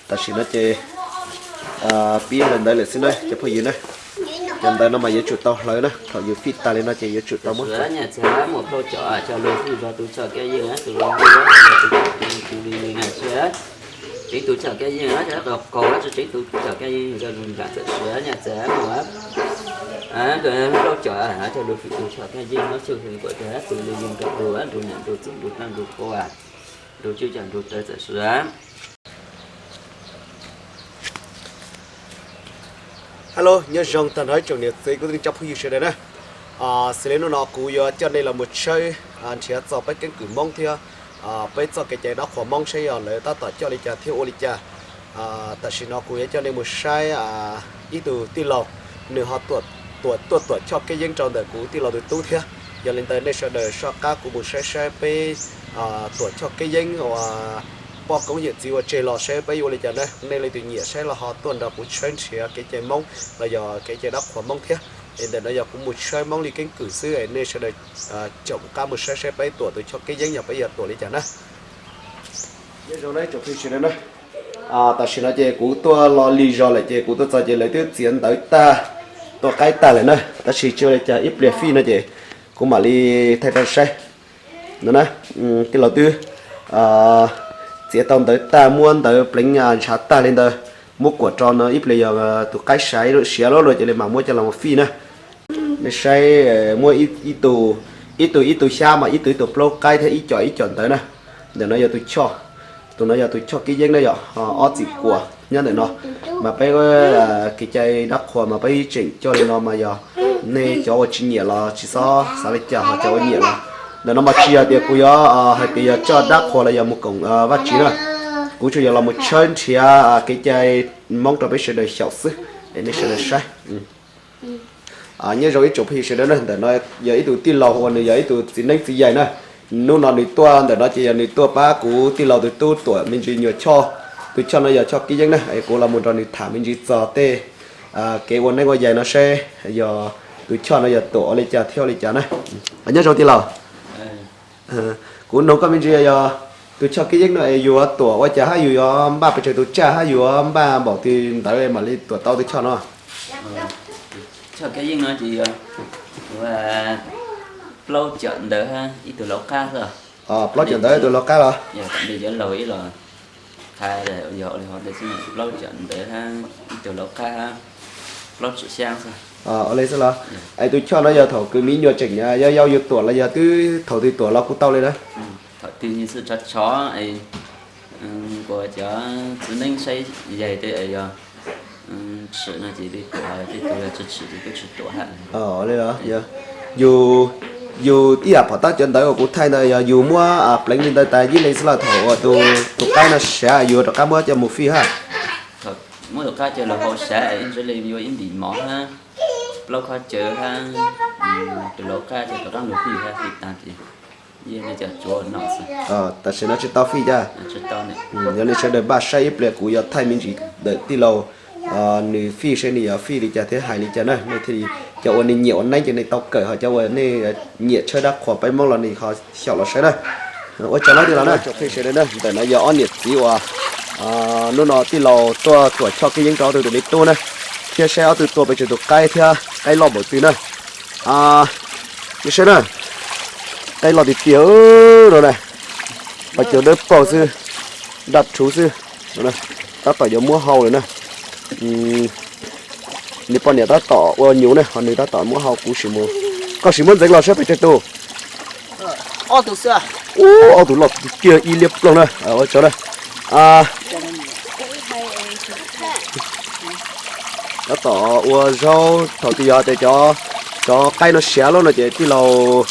Tam sim no ces pib hlawv ntawv lawm xwb na cov phooj ywg na. Cov ntawv no mas yuav tsum tau hlawv na, thaum yus fij tas li no ces yuav tsum tau muab hlawv. Nyiaj txiag muaj plaub caug, cog lug fij rau tus choj kab yeej, tus lug fij rau tus choj kab yeej, tsis tseev tus choj kab yeej, cov qaug tsis tseev tus choj kab yeej, cog lug nram txawm sia nyiaj txiag muaj plaub caug, cog lug fij tus choj kab yeej, muab xyuj hwm kuam tag tus li yeej rau lug, nrug niam nrug txiv nrug plag nrug quas, nrug tswb cog nrug taw txawm sia. Hello, nyob zoo tag nrho ib tsoom niam txiv kwv tij neej tsa phooj ywg sawv daws na. Xws li hnub no kuv yuav coj nej los mus tshawb nrhiav txog peb keeb kwm Hmoob thiab peb txoj kev cai dab qhuas Hmoob saib yog lawv tab tom coj li cas thiab ua li cas. Tam sim no kuv yuav coj nej mus saib ib tug tij laug, nws ho tuam, tuaj tuam choj kab yeeb rau ntawm kuv tij laug tus tub thiab. Yog li ntawd nej sawv daws soj qab kuv mus saib saib peb tuam choj kab yeeb uas poj koob yawm txiv ua tseg los saib peb yuav ua li cas na. Nej leej twg nyiam saib los ho tuaj nrog kuv tshawb nrhiav kev cai Hmoob los yog kev cai dab qhuas Hmoob thiab. Es ntawm no yog kuv mus tshawb Hmoob li keeb kwm xwb, nej sawv daws caum kuv qab mus saib saib peb tuam tus choj kab yeeb yog peb yuav tuam li cas na. Nyob zoo na ib tsoom phooj ywg sawv daws na. Tam sim no ces kuv tuaj los lig zog lawm ces kuv tuaj txog ces lawv twb txiav ntawv tag, tua qaib tag lawm na, tab sis tsis ua li cas, ib pliag fij no ces kuv mam li thaij rau saib. No na, tij laug twb txiav tau ntawv tag, muab ntawv pleev ntshav tag li ntawd, muab kuam rau no ib pliag yog tus qaib siav lub siav lub luag ces li mam muab coj los mus fij na. Nej saib, muab ib tug ib tug xyab mas ib tug ib tug plaub qaib thiab ib co ib co ntawv na. Ntawm no yog tus choj, tus no yog tus choj kab yeeb na yom, ob txim kuam nyob ntawm no. Mas peb kev cai dab qhuas mas peb tseem coj li no mas yog nej cov uas tsis nyiam los tsis txhob xav li cas, ho cov uas nyiam los. Ntawm no mas tsis yog tias kuv yuav hais tias yog coj dab qhuas los yog mus koom Vajtswv na. Kuv tsuas yog los mus tshawb nrhiav kev cai Hmoob rau peb sawv daws xyaum xwb, es nej sawv daws saib. Nyob zoo ib tsoom phooj ywg sawv daws na, ntawm no yog ib tug tij laug uas nws yog ib tug txiv neeb txiv yaig na. Hnub no nws tuaj ntawm no ces yog nws tuaj pab kuv tij laug tus tub tuam me ntsis nyuam choj. Tus choj no yog choj kab yeeb na, es kuv los mus nrog nws tham me ntsis txog tej kev ua neeb ua yaig no seb yog tus choj no yog tuam ua li cas thiab ua li cas na. Nyob zoo tij laug. Kuv noog koj me ntsis, yog tus choj kab yeeb no es yus yuav tuam ua cas hab, yus yuav npaj pes tsawg tus tsaj hab, yus yuav npaj npaum twg ntawd mam li tuam tau tus choj no? Choj kab yeeb no ces yog plaub cawm ntawv hab ib tug lauv qab xwb. Plaub cawm ntawv ib tug lauv qab los? Yog tam ntej yuav laug ib los qha, yog ua li hov ntej xwb, plaub cawm ntawv hab ib tug lauv qab hab plaub tsim xyaab xwb. Ua li xwb los? Es tus choj no yog thaum kws me nyuam tseem yau yau yus tuam los yog twb thaum twg tuam los kuj tau li na? Thaum twg nws xwb tshov tshov, kuas cov txiv neeb saib yaig tej yog tshwm no ces li tuam, tej tug yog tsis tshwm ces twb tsis tuam hab. Ua li los? Yus, yus ib yam phom tab cov ntawv uas kuv thaij ntawd yog yus muab pleev li ntawd tas yib leeg xwb los thaum uas tus qaib no siav yus rov qab muab coj mus fij hab? Muab tus qaib coj los hau siav ib ntsais li yuav ib ntim mov hab, plaub khob cawv hab, tus lauv qab coj rov qab mus fij hab, fij tas ces yeej li cas tsuav no xwb. Tam sim no tsis tau fij cas? Yog li sawv daws npaj saib ib pliag kuv yuav thaij me ntsis ntawm tij laug nws fij seb nws yuav fij li cas thiab hais li cas na. Nej thiaj li, cov uas nej nyiam ua neeb ces nej tau kawm, ho cov uas nej nyiam tshawb dab qhuas peb Moob los nej ho xyaum los saib na. Ua tsaug nawb tij laug na. Ntawm no yog ob niam txiv uas hnub no tij laug tuaj tuam choj kab yeeb rau ob tug tus me tub na, thiab saib ob tug tua pes tsawg tus qaib thiab qaib loj npaum twg na. Nej saib na, qaib loj tiag tiag no na, pos cawv dawb paug xwb, daj rhuv xwb. Tab tom yuav muab hau lawm na. Nws poj niam tab tom ua nyuv na, ho nws tab tom muab hau, kuv sim mus, koj sim muab ntxeev los saib pes tsawg tus. Ub, ob tug loj tiag tiag ib liab ploog na, ua tsaug na. Tab tom ua zaub, thaum twg yog tias cov qaib no siav lawm no ces tij laug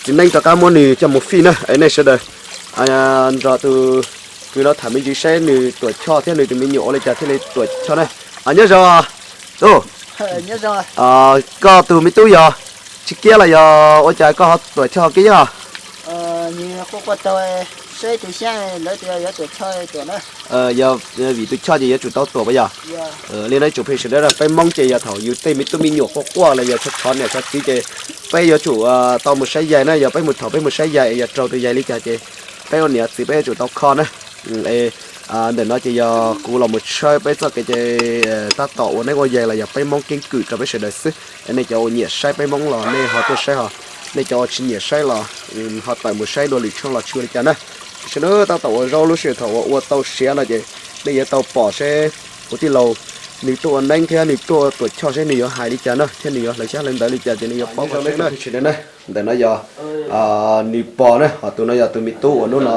txiv neeb rov qab muab nws coj mus fij na. Es nej sawv daws nrog tus kwv no tham me ntsis saib nws tuam choj thiab nws tus me nyuam ua li cas thiaj li tuam choj na. Nyob zoo. Koj tus me tub yog Tsis Kiab los yog ua cas koj ho tuam choj kab yeeb os? Yog vim tus choj ces yuav tsum tau tuam puas yog? Li no ib tsoom phooj ywg sawv daws, peb Moob ces yog thaum yus tej me tub me nyuam quaj quaj los yog tshov tshov niam tshov txiv ces peb yuav tsum tau mus saib yaig na. Yog peb mus, thaum peb mus saib yaig es yog raug tus yaig li cas ces peb ua niam txiv peb yuav tsum tau kho na. Es Ntawm no ces yog kuv los mus tshawb peb txoj kev ces tab tom ua neeb ua yaig los yog peb Hmoob keeb kwm rau peb sawv daws xwb. Nej cov uas nyiam saib peb Hmoob los nej ho tuaj saib ho, nej cov uas tsis nyiam saib los ho tawm mus saib dua lwm tshooj los tsis ua li cas na. Tiam sis na tab tom ua zaub lub sij hawm thaum uas ua tau siav no ces nej yuav tau pom seb kuv tij laug nws tuaj ua neeb thiab nws tuaj tuam choj seb nws yuav hais li cas na thiab nws yuav hlawv xyab hlawv ntawv li cas ces nej yuav paub tau na. Ntawm no yog nws pog na, ho tus no yog tus me tub uas hnub no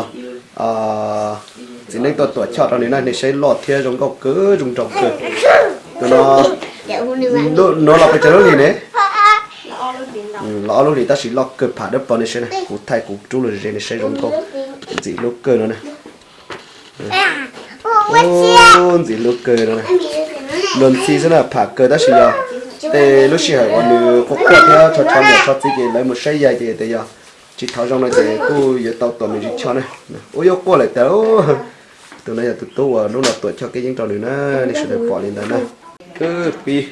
txiv neeb tuaj tuam choj rau nws na, nej saib loj thiab zoo nkauj kawg zoo nraug kawg. Tus no, no los pes tsawg lub hlis ne? Los ob lub hlis tab sis loj kawg pham dawb paug, nej saib na, kuv thaij kuv rub los ze nej saib zoo nkauj, ntxim hlub kawg no na. Ntxim hlub kawg no, luag ntxhi xwb na pham kawg tab sis yog tej lub sij hawm uas nws quaj quaj thiab tsho tsho niam tsho txiv ces lawv mus saib yaig ces tias yog tsis thauj zoo no ces kuj yuav tau tuam me ntsis choj na. Ub yuav quaj lawm tas. Tus no yog tus tub uas hnub no tuam choj keeb yeeb rau nws na, nej sawv daws pom li ntawd na. Wb pib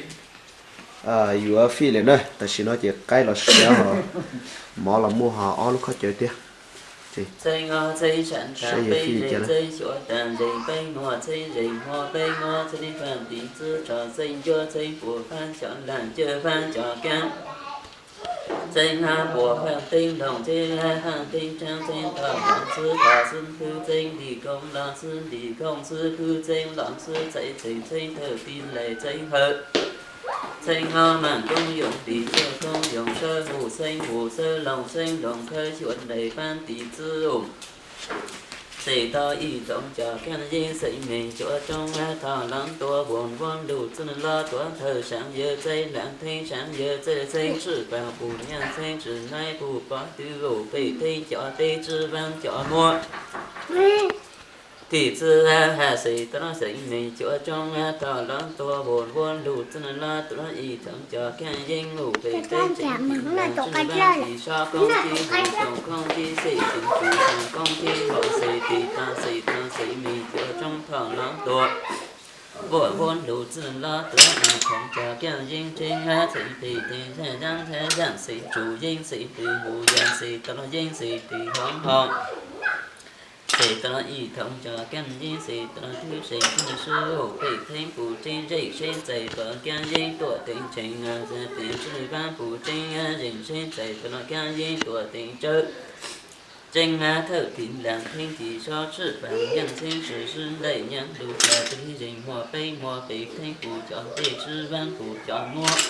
yuav fij lawm na, tam sim no ces qaib los siav ho mov los muaj ho ob lub khob cawv thiab. Txheeb ob txheeb sab tag peb zes, txheeb xyuas tag zes, peb muag txheeb zes muag peb muab txheeb faj tim txwb tso txheeb ncuab txheeb puas fab xyov lag cawj fab cov kab. Txheeb hab puas faj teeb loog txheeb hab faj teeb tsaab txheeb tog loog xwb tog xwb khwb txheeb ntim koog loog xwb ntim koog xwb khwb txheeb loog xwb txheeb txheeb txheeb thawj tiv laim txheeb hawm. Txheeb hab maam koob yoog tim txwj koob yoog sawb hu txheeb hu sawb loog txheeb loog khawb xyuas laim fab tim txwb hu. Xes tau ib thoov cov kaaj yeeb xes me cuav tsoob hab tog loov tua huam vuab lug txwj loj tuav thawj saav yawg txeeb laam theeb saav yawg txeeb txheeb tshwj paag pum nyaaj txheeb tshwj naib pum pov tw hu pem theeb cov teb tswb vaab cov muab. Tim txwj hab has xes tau xes me cuav tsoob hab tog loov tua huam vuab lug txwj loj tuav ib thoov cov kaaj yeeb hu pem theeb tsev tim laag tswj vaab tim sob koob tib hu xyoo koob tib xes tim txwj xyoo koob tib hov xes tim tog xes tau xes me cuav tsoob tog loov tua huam vuab lug txwj loj tuav ib thoov cov kaaj yeeb tseeb hab xes pem theeb yaaj yaaj xes tsum yeeb xes pem hu yaag xes tau yeeb xes pem hov hov. Xes tau ib thoov cov kaaj yeeb xes tau twb xes koob swb hu pem theeb pum tseeb zeej seb txais tau kaaj yeeb tuam teev tseeb a xes pem tswj vaab pum tseeb zeej seb txais tau kaaj yeeb tuam teev tsawb. Tseeb hab thawj tim laag theeb tim sob tshwj paag nyaaj txheeb tshwj swb ntaim nyaaj lug txais teg zeej muag peb muag pem theeb pum cov teb tswb vaab pum cov muab.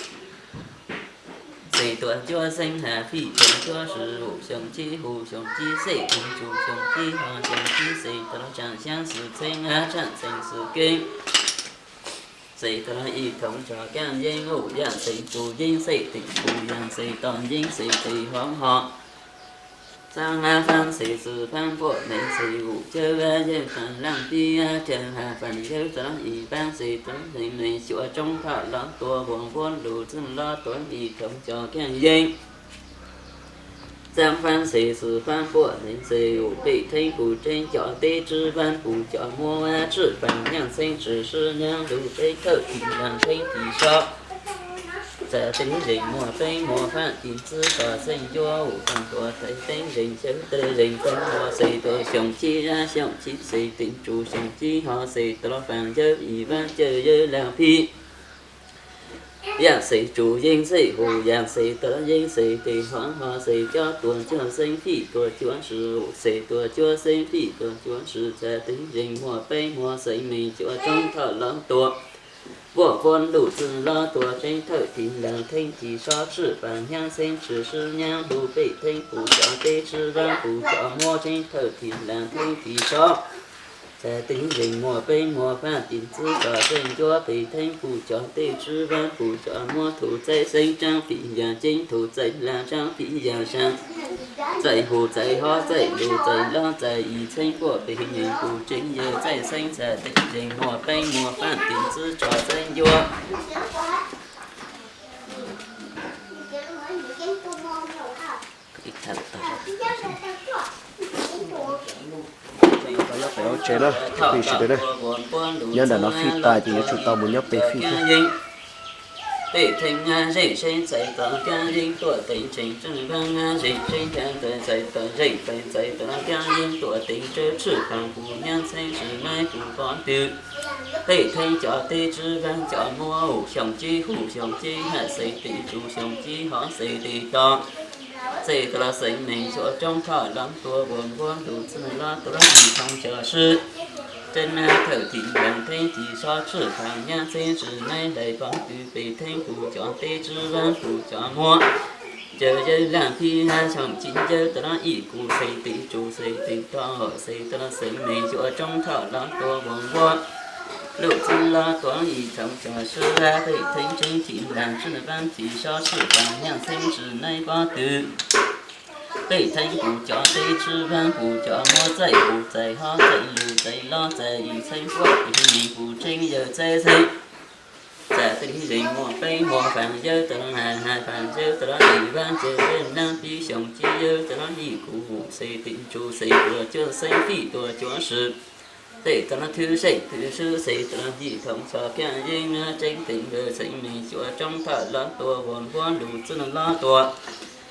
Xes tuam cuab xeeb has fij tseeb cuab swb hu xyoo tib hu xyoo tib xes tim tsum xyoo tib hov xyoo tib xes tau tsaam xyaab xwm txheeb hab tsaam xeeb xwm keeb. Xes tau ib thoov cov kaaj yeeb hu yaaj xes tsum yeeb xes tim pum yaag xes tau yeeb xes pem hov hov. Xaab hab faab xes xwm faab puam neeg xes hu cawb hab yawg taag laaj pib hab rhaag has faam yawg tau ib faab xes tau xes me cuav tsoob tog loov tua huam vuab lug txwj loj tuav ib thoov cov kaaj yeeb. Xaab faab xes xwm faab puam neeg xes hu pem theeb pum tseeb cov teb tswb vaab pum cov muab hab tshwj paag nyaaj txheeb tshwj swb nyaaj lug peb thawj tim laag theeb tim sob. Txais teg zeej muag peb muag faam tim txwb tog xeeb ncuab hu toog tuav teg zeej xyawb teg zeej teg muag xes tau xyoo tib hab xyoo tib xes tim tsum xyoo tib hov xes tau faam yawg ib vaab cawj yawg laag pib. Yaaj xes tsum yeeb xes hu yaag xes tau yeeb xes pem hov hov xes cob tuam cuab xeeb fij tuam cuab swb hu xes tuam cuab xeeb fij tuam cuab swb txais teg zeej muag peb muag xeeb me cuav tsoob tog loov tua huam vuab lug txwj loj tuav tseeb thawj tim laag theeb tim sob tshwj paag nyaaj txheeb tshwj swb nyaaj lug pem theeb pum cov teb tswb vaab pum cov muab tseeb thawj tim laag theeb tim sob. Txais teg zeej muag peb muag faam tim txwb tog xeeb ncuab pem theeb pum cov teb tswb vaab pum cov muab thum txaij xeeb tsaab fim yaag ceeb thum txaij laag tsaab fim yaag saab. Txaij hu txaij hov txaij lug txaij loj txaij ib txheeb puam pem neeg pum tseeb yawg txaij xeeb txais teg zeej muag peb muag faam tim txwb tog xeeb ncuab. Tsev na, fij sawv daws na. Nyob nram no fij tas ces yuav tsum tau mus nyob pem fij thiab. Tej theeb zeej seeb txais tau kab yeeb tuaj teev tseem tswj vaab, zeej seeb kab txais tau zeej txais tau kab yeeb tuaj teev tswj tshwj faam kuv nyab txheeb tsi naiv kuv pob tw. Tej theeb cov teb tswv vaab cov muab hu xyoo cib hu xyoo cib haj xeem teg tsu xyoo cib hov xeem teg to. Xeem tau los xeem meem cuam roob thoj los tua vua npuab lug txwj los tua yim thoob cov swb. Tseeb nab thawj thim leej theeb thim sob tshwj faam nyab txheeb tsi naiv hlais pob tw pem theeb kuv cov teb tswv vaab kuv cov muab. Ncaws yawg laaj pib hab xyoo cib ncaws tau los yim kuv xeem teg tsu xeem teg to xeem tau los xeem meem cuam roob thoj los tua vua npuab lug txwj los tua yim thoob cov swb. Tej theeb tseeb thim leej tseeb vaab thim sob tshwj faam nyab txheeb tsi naiv pob tw. Tej theeb kuv cov teb tswv vaab kuv cov muab txaij kuv txais hov txais lug txais los txais yim txheeb puab pem meej kuv tseeb yawg txheeb txheeb. Txais tej zeej muaj peeb muaj faam yawg tau los hais hais faam yawg tau los yim vaab yawg laaj pib xyoo cib yawg tau los yim kuv xeem teg tsu xeem tua cuaj xeeb fij tua cuaj swb. Tej tau los thwv seem thwv swb xeem tau los yim thoob cov kab yeeb tseeb teg nkawd xeem meej cuam roob thoj los tua vua npuab lug txwj los tua.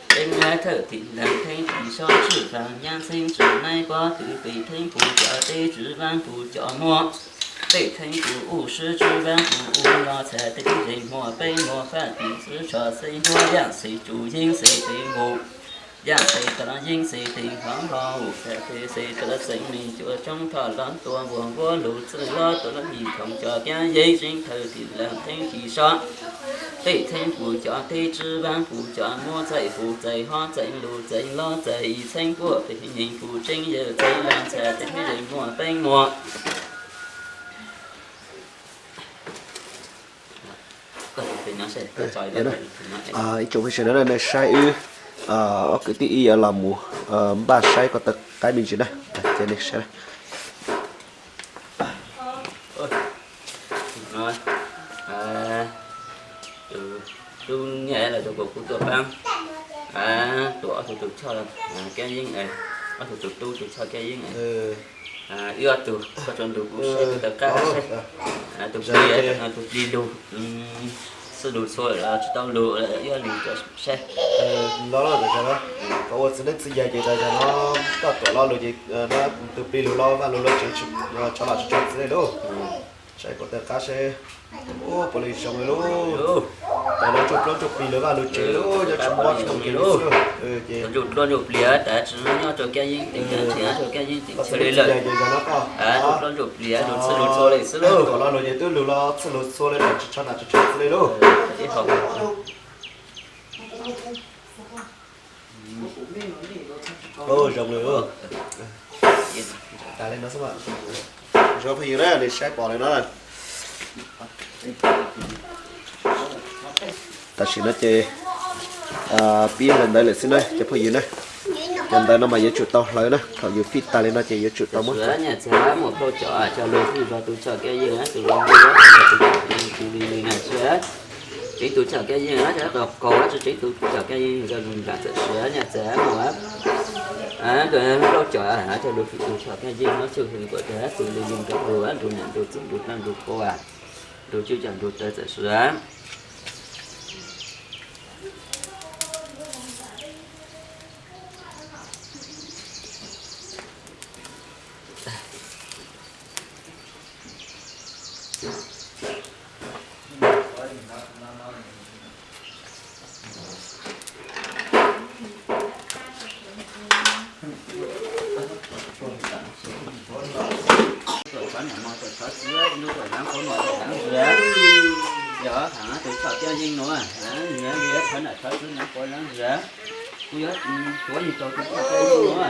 Tseeb nab thawj thim leej theeb thim sob tshwj faam nyab txheeb tsi naiv pob tw pem theeb kuv cov teb tswv vaab kuv cov muab. Tej theeb kuv u swb tswv vaab kuv u los txhais tej zeej muaj peeb muaj faam tim xwb tso xeem huab yaaj xeem tsu yeeb xeem teg mus. Yaaj xeem tau los yeeb xeem teg hov hov txhais teg xeem tau los xeem meej cuam roob thoj los tua vua npuab lug txwj los tua los yim thoob cov kab yeeb tseeb thawj thim leej theeb thim sob. Tej theeb kuv cov teb tswv vaab kuv cov muab txaij kuv txais hov txais lug txais los txais yim txheeb puab pem meej kuv tseeb yawg txheeb laaj txhais tej zeej muaj peeb muaj. Ib tsoom phooj ywg sawv daws na, nej saib wb ob kwv tij wb yuav los mus npaj saib ko taw qaib me ntsis na, ces nej saib. Tub nyab los rau kuv kuv tuaj paab, tuam ob tug tus choj kab yeeb, ob tug tus tub tus choj kab yeeb. Wb ob tug koj tso nrug kuv saib taw qab seb tus plig, tus plig lug xwb lug txhua los tsis tau lug, wb ob leeg saib. Los koj ua txiv neeb txiv yaig ces tas zog no koj tuam lo lug ces tus plig lug lo vaj lug lo tsev tso los tsis tso txiv neej lauj. Saib ko taw qab seb puas li zoo li lauj. Tas no tsuj dluab ntsuj plig lug vaj lug tsev lauj, nyob tsis mob tsis moog kiag li xwb lauj. Ces ntsuj dluab ntsuj plig tas tsis nyob rau kab yeeb teem, tsis nyob rau kab yeeb teem chaw li lawm. Ntsuj dluab ntsuj plig lug txhij lug txhua li xwb lauj. Tuam lo lug ces twb lug lo txhij lug txhua li lawm, tsis tshov nam tsis tshov txiv li lauj. Zoo li tas li no xwb. Zoo phooj ywg na, nej saib pom li no. Tam sim no ces pib hlawv ntawv lawm xwb na cov phooj ywg na. Cov ntawv no mas yuav tsum tau hlawv na, thaum yus fij tas li no ces yuav tsum tau muab hlawv. Muaj plaub cov coj lug fij rau tus choj kab yeej, tus li li na, tseev tus choj kab yeej, tseev tus choj kab yeej, plaub cov coj lug fij tus choj kab yeej no, txhua tus li li rau lug, nrug nam nrug txiv nrug dlaab nrug qhua, nrug tswb coj nrug taw txawm suav. Tuam tshov nam mos tuam tshov txiv, tuam nam qhuav mos tuam nam zia. Yog hab tus choj kab yeej nuav, yog tshov nam tshov txiv nam qhuav nam zia. Kuv yuav tuav yug tau tus choj kab yeej nuav.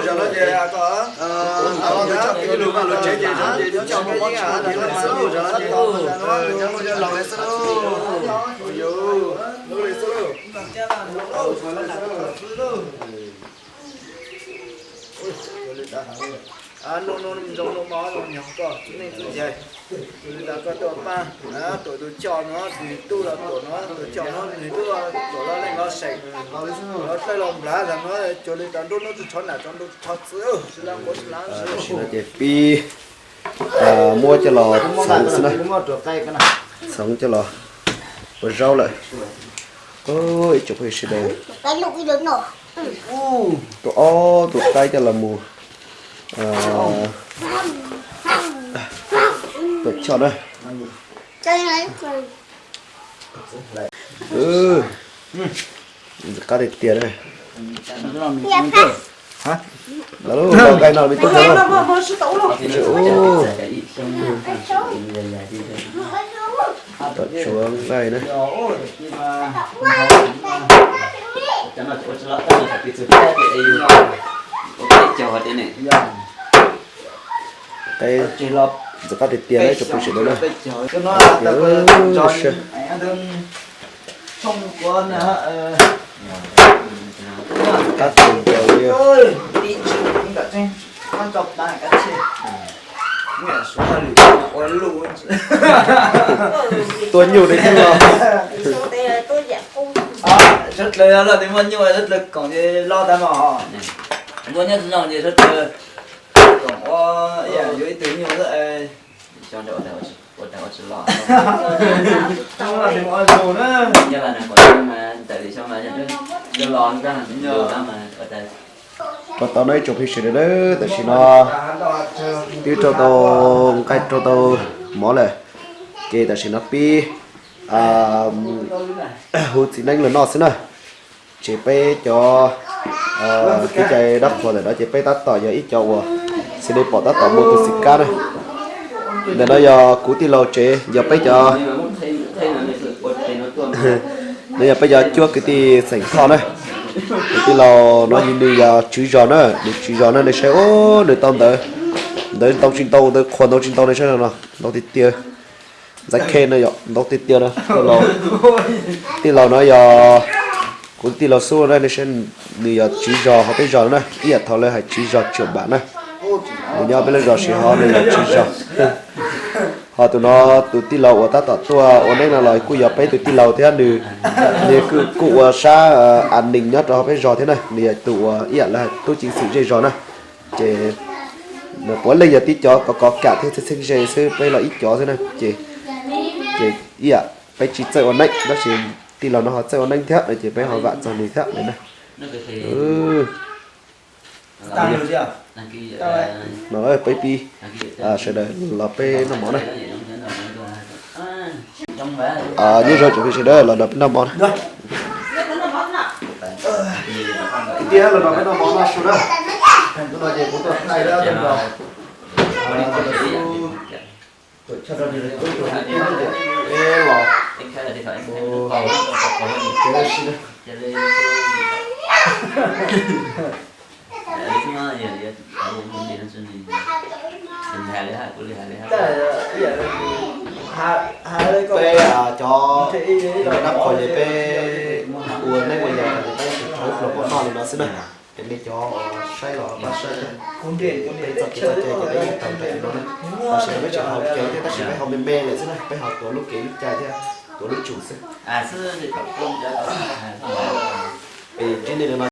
Zog no ces, tus choj kab yeej lug vaj lug tsev ces zog ces nyob tsis muaj mob tsis muaj nkeeg li xwb lauj, zog no ces, nyob lub zog laug li xwb lauj. Yog lub li xwb lauj. Nub nub zoo zoo mog zoo nyob koj txiv neej txiv yaig, yog li tas koj tuaj paab, tuam tus choj no nws tub los tuam no tus choj no nws tub, tuam los leej los seem, los dlawb los nplhav zog no, yog li tas nruab nub tsis tshov nam tso nrug tsis tshov txiv, tsis lab quav tsis lab ntsis. Tam sim no ces pib muab coj los txhoov xwb na, txhoov coj los Ua zaub lawm. Ib tsoom phooj ywg sawv daws, tus ob tus qaib coj los mus tuam choj na. Ntxim qab tiag tiag na. Los lub nqaij no me tub no. Tuam tshuav nqaij na. Ntxim qab tiag tiag na tsoom phooj ywg sawv daws na. Qab kawg nkaus li. Tua nyuj li thiab los. Sawv dlawg los twb muaj nyuj sawv dlawg koom ces loj tag mas. Muaj nyob tsis zoo ces sawv dlawg koom ua ib yam yuav ib tug nyuj xwb. Rau tau no ib tsoom phooj ywg sawv daws na, tam sim no twb rau tau nqaij rau tau mov lawm, ces tam sim no pib hu txiv neeb los noj xwb na. Ces peb cov kev cai dab qhuas ntawm no ces peb tab tom yog ib co uas xws li pom tab tom muaj tus xim kab na. Ntawm no yog kuv tij laug tsev, yog peb cov, no yog peb cov cuab kwv tij xeem Thoj na. Tus tij laug no nws yog tswv zos na, nws tswv zos na, nej saib nws tau ntawv, ntawv ntau tsis ntau, ntawv qhuas ntau tsis ntau, nej saib no ntau tiag tiag. Ntxaiv khe no yog ntau tiag tiag na. Tij laug no yog kuv tij laug xub na, nej saib nws yog tswv zos hauv peb zos na, ib yam thaum lawv hais tswv zos tsuam npam na. Nws nyob peb lub zos sij hawm nws yog tswv zos. Ho tus no, tus tij laug uas tab tom tuaj ua neeb no los kuj yog peb tus tij laug thiab, nws, nws kuj ua sab a nees nyob rau hauv peb zos thiab na, nws yog tus uas ib yam lawv hais tub ceev xwm zej zos na. Ces puav leej yog tib cov kov kov kam thiab txheeb txheeb ze xwb, peb los ib cov xwb na. Ces, ces ib yam peb tsis txawj ua neeb tab sis tij laug no ho txawj ua neeb thiab no ces peb ho vam txog nws thiab na. No peb pib, sawv daws los peb noj mov na. Nyob zoo tsoom phooj ywg sawv daws los nrog peb noj mov na. Tiag los nrog peb noj mov noj su na. Tus no ces kuv tuaj thaij dab los. Peb cov dab qhuas ces peb ua neeb ua yaig ces peb tsuas rau hauv plawv pov noj li no xwb na. Ces nej cov saib los pab saib thiab. Peb txoj kev txoj cai ces peb yeej tau nrhiav li no na. Tam sim no peb tseem haus cawv thiab tab sis peb haus me me lawm xwb na, peb ho tuav lub kev lub cai thiab tuav lub tsum xwb. Es tib neeg no